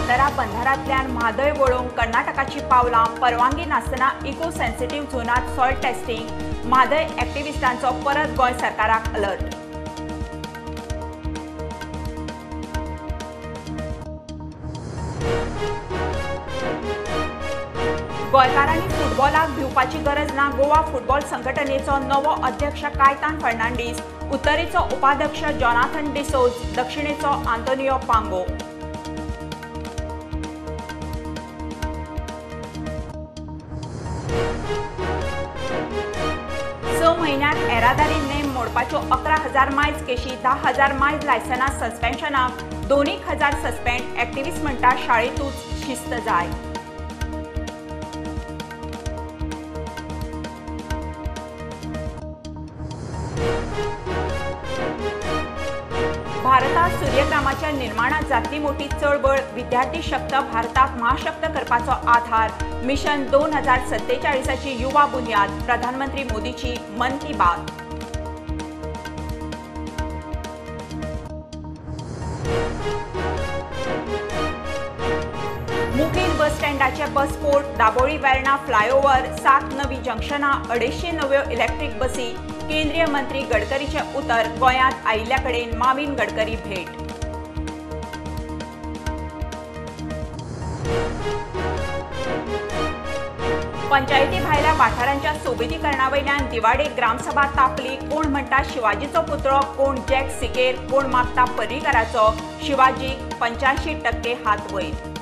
कुलतरा बंधारांतल्यान म्हादय वळोवंक कर्नाटकाची पावलां, परवानगी नासतना इको सेन्सिटीव झोनांत सॉयल टेस्टिंग, म्हादय एक्टिविस्टांचो परत गोंय सरकाराक अलर्ट। गोंयकारांनी फुटबॉलाक भिवपाची गरज ना, गोवा फुटबॉल संघटनेचो नवो अध्यक्ष कायतान फर्नांडीस, उत्तरेचो उपाध्यक्ष जॉनाथन डिसोज, दक्षिणेचो आंतोनियो पांगो। स म्हयन्यांत येरादारी नेम मोडपाच्यो 11,000 मायज केशी, 10,000 मायज लायसनां सस्पेन्शनाक, 2,000 सस्पेंड, एक्टिविस्ट म्हणटा शाळेंतूच शिस्त जाय। भारतात सूर्यग्रामाच्या निर्माणात जातली मोठी चळवळ, विद्यार्थी शक्त भारताक महाशक्त करपाचो आधार, मिशन 2047ची युवा बुन्याद, प्रधानमंत्री मोदीची मन की बात। मुखेल बस स्टँडाचे बसपोर्ट, दाबोळी वेर्णा फ्लायओव्हर, 7 नवी जंक्शनां, 250 नव्यो इलेक्ट्रीक बसी, केंद्रीय मंत्री गडकरीचे उतर, गोंयांत आयिल्ल्या कडेन माविन गडकरी भेट। पंचायती भायल्या वाठारांच्या सोबितीकरणा वयल्यान दिवाडे ग्रामसभा तापली, कोण म्हणटा शिवाजीचो पुतळो, कोण जॅक सिकेर, कोण मागता पर्रीकराचो, शिवाजीक 85% हात वयर।